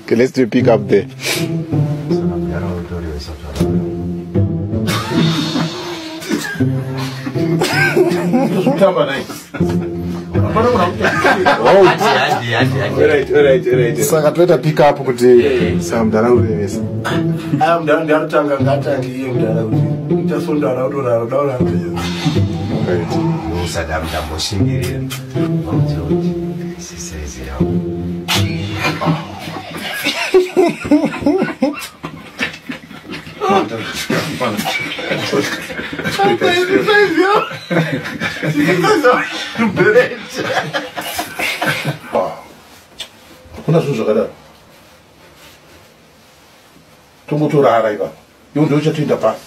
Okay, let's do a pick up there. Saka toita pick up kuti saka mudhara urevesa. Aya mudhara ndiarotanga ngatange iye mudhara kuti uchasondara utorara daura. Right. Usada mndamboshingirira. Vaudze kuti saizi yavo. Hakuna zvinhu zvakadaro. Tongotorara ipapo. Iwe ndiwe uchatoenda pasi.